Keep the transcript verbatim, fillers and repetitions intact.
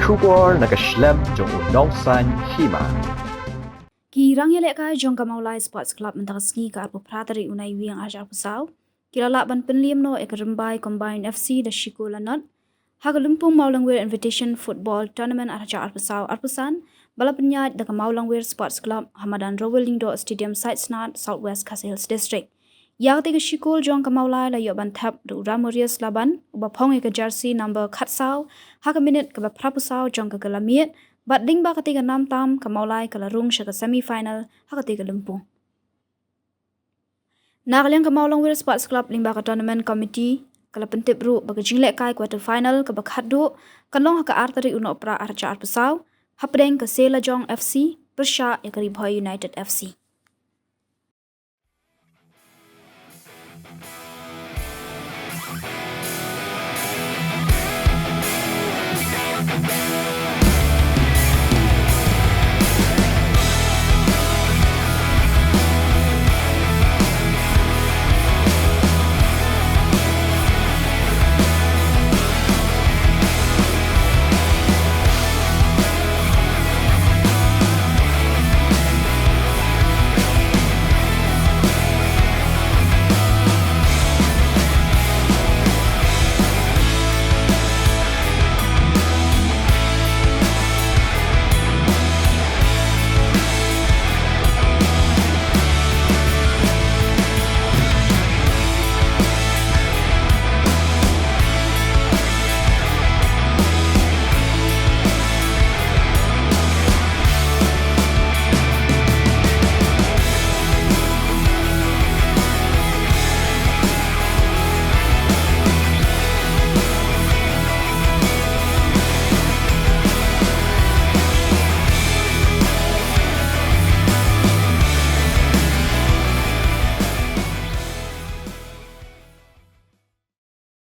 Khubor na ka shlem jong u nongsan hima. Ki rang ïalehkai jong ka Mawlai Sports Club mynta ka sngi ka arphew phra tarik u Naiwieng arhajar arphew saw ki la lah ban pynliem noh ïa ka Rymbai Combined F C da shi kol la nod ha ka Lympung Mawlangwir Invitation Football Tournament arhajar arphew saw arphew san ba la pynïaid da ka Mawlangwir Sports Club ha madan Rowell Lyngdoh Stadium, Saitsnad, South West Khasi Hills District. Ïa katei ka shi kol jong ka Mawlai la ïoh ban thep da u Ramorius Laban uba phong ïa ka jersey number khatsaw ha ka minit kaba phraphew saw jong ka, ka la miet, bad lyngba katei ka nam tam ka Mawlai ka la rung sha ka semi final ha katei ka lympung. Na ka liang ka Mawlangwir Sports Club lyngba ka tournament committee ka la pyntip ruh ba ka jinglehkai quarter final kaba khatduh kan long ha ka ar tarik u Nohprah arhajar arphew saw hapdeng ka Seilajong F C pyrshah ïa ka Ri Bhoi United F C.